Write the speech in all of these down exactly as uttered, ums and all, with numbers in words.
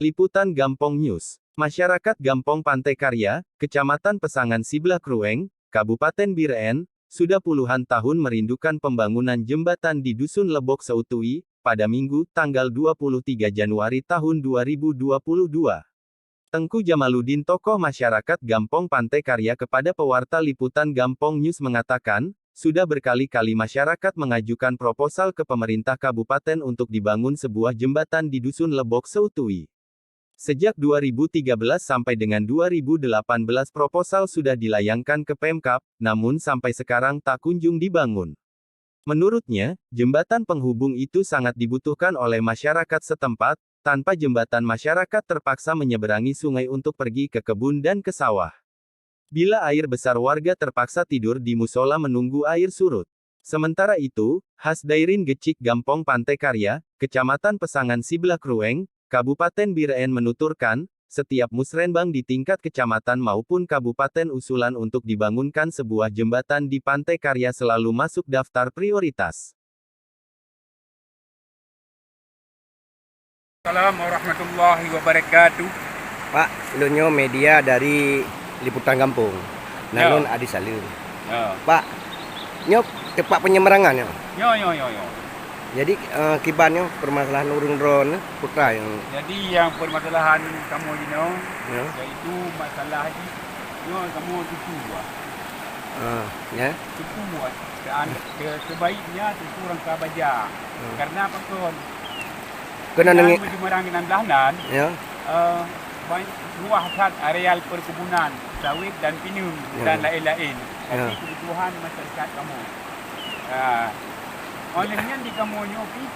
Liputan Gampong News. Masyarakat Gampong Pantai Karya, Kecamatan Pesangan Siblah Krueng, Kabupaten Bireuen, sudah puluhan tahun merindukan pembangunan jembatan di Dusun Lebok Seutui, pada Minggu, tanggal dua puluh tiga Januari tahun dua ribu dua puluh dua. Tengku Jamaluddin, tokoh masyarakat Gampong Pantai Karya, kepada pewarta Liputan Gampong News mengatakan, sudah berkali-kali masyarakat mengajukan proposal ke pemerintah kabupaten untuk dibangun sebuah jembatan di Dusun Lebok Seutui. Sejak dua ribu tiga belas sampai dengan dua ribu delapan belas, proposal sudah dilayangkan ke Pemkab, namun sampai sekarang tak kunjung dibangun. Menurutnya, jembatan penghubung itu sangat dibutuhkan oleh masyarakat setempat, tanpa jembatan masyarakat terpaksa menyeberangi sungai untuk pergi ke kebun dan ke sawah. Bila air besar, warga terpaksa tidur di musola menunggu air surut. Sementara itu, Hasdairin Gecik, Gampong Pantai Karya, Kecamatan Pesangan Siblah Krueng, Kabupaten Bireuen menuturkan, setiap musrenbang di tingkat kecamatan maupun kabupaten usulan untuk dibangunkan sebuah jembatan di Pantai Karya selalu masuk daftar prioritas. Assalamualaikum warahmatullahi wabarakatuh. Pak, lôn nyoe media dari Liputan Gampong. Nan Ya. lôn Adi Salem. Ya. Pak, nyoe teumpat penyeberangan nyoe? Nyoe, nyoe, nyoe, nyoe. Jadi, eh, kiban nyoe permasalahan ureuëng droeneuh, peue nyang Jadi, nyang permasalahan kamoe jinoe, Ya. yaitu masalah jih, nyoe kamoe tuju buat. Ah, ya. Tuju buat. Dan ke-, sebaiknya tuju rangka baja. Hmm. Karena apa kon? Keunan Dengan nengok. Meunyebeurang nan blah nan, Ya. eh, banyak luas that areal perkebunan, sawit dan pineung Ya. dan lain-lain. Tapi Ya. kebutuhan masyarakat kamoe. Ah. Oleh nyan di kamoe nyoe pih,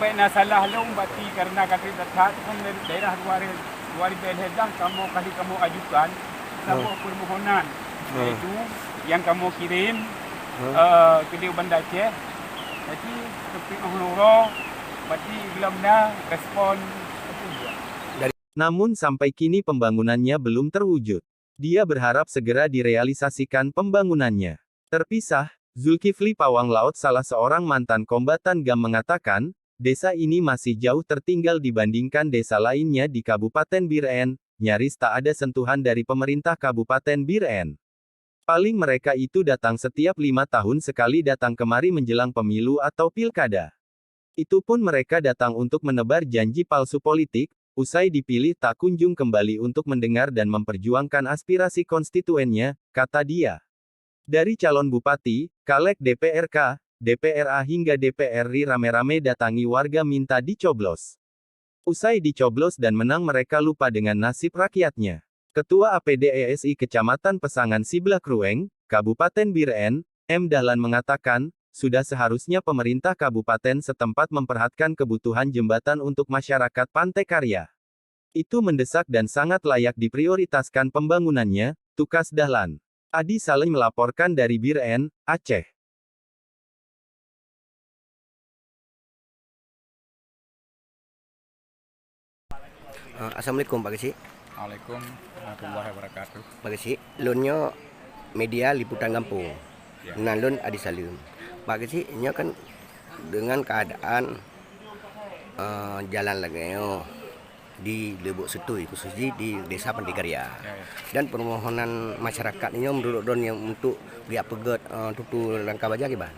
bèk na salah lom bati karena kata that kan daerah dua ribu, dua ribu lhèe blah kamoe kali kamoe ajukan saboh permohonan, Hmm. yaitu nyang kamoe kirim, Hmm. eh, ke di Banda Aceh. Jadi, teupit meuhuru, bati belum na respon. Dari Namun sampai kini pembangunannya belum terwujud. Dia berharap segera direalisasikan pembangunannya. Terpisah, Zulkifli Pawang Laot, salah seorang mantan kombatan GAM, mengatakan, desa ini masih jauh tertinggal dibandingkan desa lainnya di Kabupaten Bireuen, nyaris tak ada sentuhan dari pemerintah Kabupaten Bireuen. Paling mereka itu datang setiap lima tahun sekali, datang kemari menjelang pemilu atau pilkada. Itu pun mereka datang untuk menebar janji palsu politik, usai dipilih tak kunjung kembali untuk mendengar dan memperjuangkan aspirasi konstituennya, kata dia. Dari calon bupati, caleg D P R K, D P R A hingga D P R ri ramé-ramé datangi warga minta dicoblos. Usai dicoblos dan menang, mereka lupa dengan nasib rakyatnya. Ketua A P D E S I Kecamatan Pesangan Siblah Krueng, Kabupaten Bireuen, M Dahlan, mengatakan, sudah seharusnya pemerintah kabupaten setempat memperhatikan kebutuhan jembatan untuk masyarakat Pantai Karya. Itu mendesak dan sangat layak diprioritaskan pembangunannya, tukas Dahlan. Adi Salem melaporkan dari Bireuen, Aceh. Ah, assalamualaikum, Pak Geuchik. Waalaikum warahmatullahi wabarakatuh. Pak Geuchik, lôn nyoe media Liputan Gampong. Ya. Nan lôn Adi Salem. Pak Geuchik, nyoe kan dengan keadaan, eh, jalan lagèe nyoe di Lubuk Seutui, khusus jih di Desa Pantai Karya. Ya, ya. Dan permohonan masyarakat nyoe menurut droeneuh untuk geujak peugöt, eh, tutu rangka baja kiban?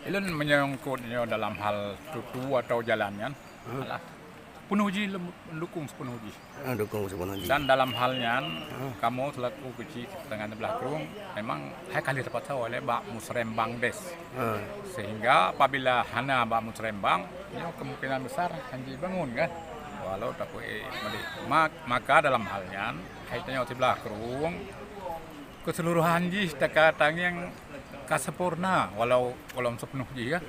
Ulôn menyangkut nyoe dalam hal tutu atau jalan nyan, Hmm. alah, peunoh jih lem-, mendukung sepeunoh jih. Ah, dukung sepeunoh jih. Dan dalam hal nyan, Hmm. kamoe selaku Geuchik Pesangan Siblah Krueng memang hai ka lheueh tapasoe lé bak Musrembang Des. Hmm. Sehingga apabila hana bak Musrembang, nyoe kemungkinan besar hana jibangun kan. Walau tapeuék meudeh. Ma-, maka dalam hal nyan, hai tanyoe Siblah Krueng, keseluruhan jih teuka tangieng ka sempurna walau, walau sepeunoh jih ya.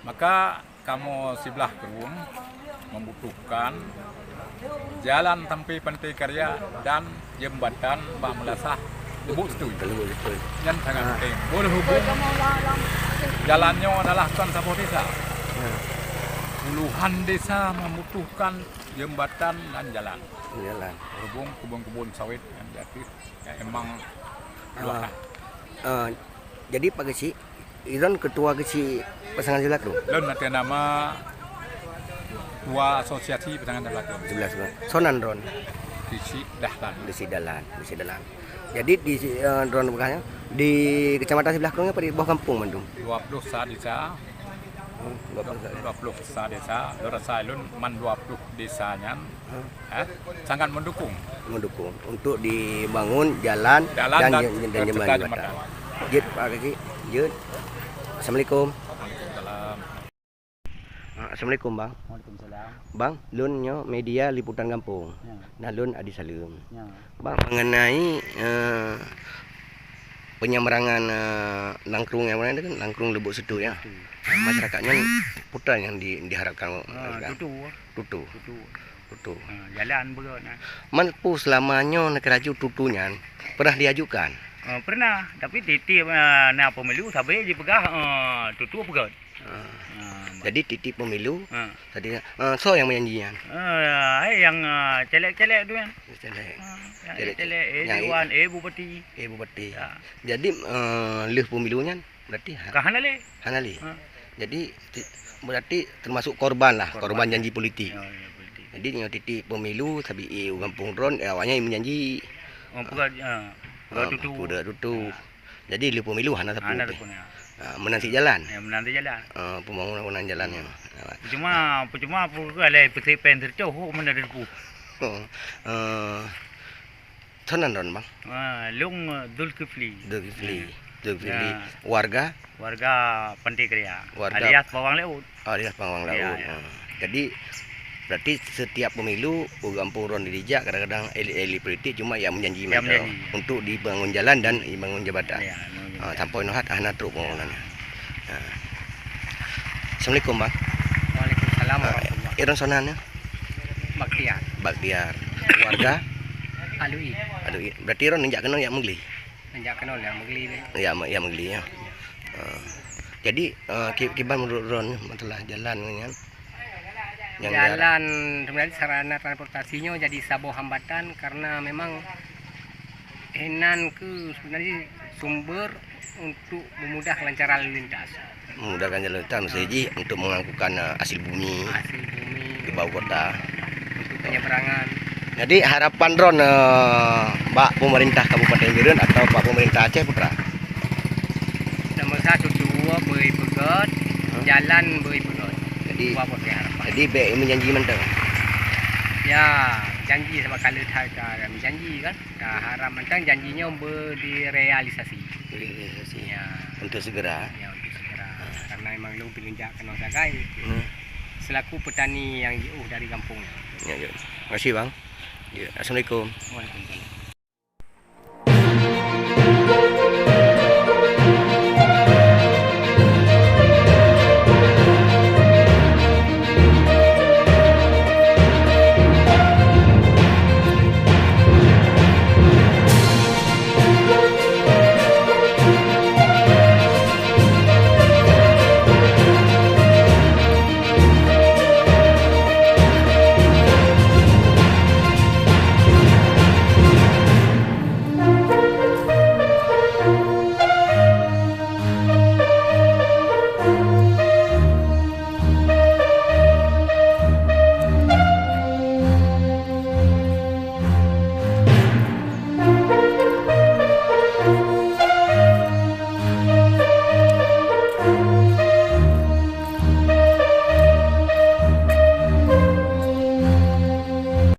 Maka kamoe Siblah Krueng membutuhkan jalan sampai Pantai Karya dan jembatan bak meulasah Lubuk Seutui. Lubuk Seutui. Nyan sangat Ah. penting. Berhubung jalan nyoe adalah kon saboh desa. Ya. Puluhan desa membutuhkan jembatan dan jalan. Jalan. Berhubung kebun-kebun sawit yang di atas, yang emang Ah. luas. Ah, jadi Pak Geuchik, Idon ketua Geuchik Pesangan Siblah Krueng? Lôn ateueh nama Ketua Asosiasi Pedagang Dahlan. Sebelah sana. Soe nan droen? Di Sidahlan. Di Sidahlan, di Sidahlan. Jadi di si-, eh, droen peugah nyan, di kecamatan Sebelah Krueng nyan padum boh gampông mandum? Dua ploh sa desa. Hmm, dua ploh sa. Dua ploh sa desa, lôn rasa lôn man dua ploh desa nyan, eh, sangat mendukung. Mendukung untuk dibangun jalan. Jalan dan, dan, dan serta jembatan. Jembatan. Jeuet, Pak Kaki, jeuet. Assalamualaikum. Waalaikumsalam. Ah, assalamualaikum, Bang. Waalaikumsalam. Bang, lôn nyoe media liputan gampông. Ya. Nah, lôn Adi Salem. Ya. Bang, mengenai, eh, penyeberangan, eh, Nangkrung nyang mana tu kan? Nangkrung Lubuk Setu, ya. Setu. Masyarakat nyan peue nyang di-, diharapkan, ah, masyarakat? Tutu. Tutu. Tutu. Tutu. Ah, jalan beugöt nah. Man peue selama nyoe neukalaju tutu nyan pernah diajukan? Ah, pernah, tapi tiep-tiep, ah, na pemilu sabe jipeugah, ah, tutu beugöt. Ah. Ah, jadi tiep-tiep pemilu, ah, tadi, ah, soe nyang menjanji nyan? Ah, eh, nyang, ah, caleg-caleg tu kan. Caleg. Ah, nyang caleg, caleg, eh, nyang Dewan, eh, Bupati. Eh, Bupati. Ya. Jadi, eh, lheueh pemilu nyan berarti ha-, ka hana lé. Hana lé. Ha. Jadi ti-, berarti termasuk korban lah, korban, korban janji politik. Ya, ya, politik. Jadi nyoe tiep-tiep pemilu sabe, eh, u gampông droen, eh, awaknyan menjanji. Oh, peugah, ah, peugah tutu. Peugah tutu. Ya. Jadi lheueh pemilu hana sapeue. Hana sapeue, ya. Ah, meunan cit jalan. Ya, meunan cit jalan. Ah, pembangunan jalan nyan. Percuma, percuma peue lé peusipen sireutoh, oh, meunan ada debu. Oh, eh, soe nan droen, Bang? Ah, lôn, eh, Zulkifli. Zulkifli. Ya. Zulkifli. Ya. Warga? Warga Pantai Keria. Warga alias Pawang Laut. Oh, di Lapangan Laut. Ya, ya. Ha. Jadi, berarti setiap pemilu, ureueng gampông droen dijak, kadang-kadang elit-elit politik cuma yang menjanji. Yang menjanji. Untuk dibangun jalan dan dibangun jembatan. Ya, bangun jembatan. Ha, sampai nyoe hana trok pembangunan. Ha. Assalamualaikum, Bang. Waalaikumsalam warahmatullahi. Eh, droen soe nan nyoe? Baktiar. Baktiar. Warga? Alui. Alui. Berarti droen jak keunoe jak Meugli? Jak keunoe jak Meugli deh. Jak Me-, jak Meugli, ya. Ha. Jadi, eh, ki-, kiban menurut droen masalah jalan nyan? Jalan, sebenarnya sarana transportasi nyoe jadi saboh hambatan karena memang inan keuh sebenarnya sumber untuk memudahkan lancaran lalu lintas. Memudahkan jalan lintas, misalnya jih untuk mengangkutkan, eh, hasil bumi, hasil bumi, ke bawah kota. Untuk penyeberangan. Jadi harapan droen, eh, bak pemerintah Kabupaten Bireuen atau bak pemerintah Aceh peue teuma? Nomor satu, tutu beui peugöt, jalan beui peugöt. Jadi, dua boh harapan. Jadi bèk menjanji mantong. Ya, janji sama kali that ka menjanji kan. Nah, harap mantong janji nyoe beu direalisasi. Direalisasi. Ya. Untuk segera. Ya, untuk segera. Karena memang lôn pih lôn jak keunoe sagai. Hmm. Selaku petani yang jiôh dari gampông. Ya, ya. Terima kasih, Bang. Ya, assalamualaikum. Waalaikumsalam.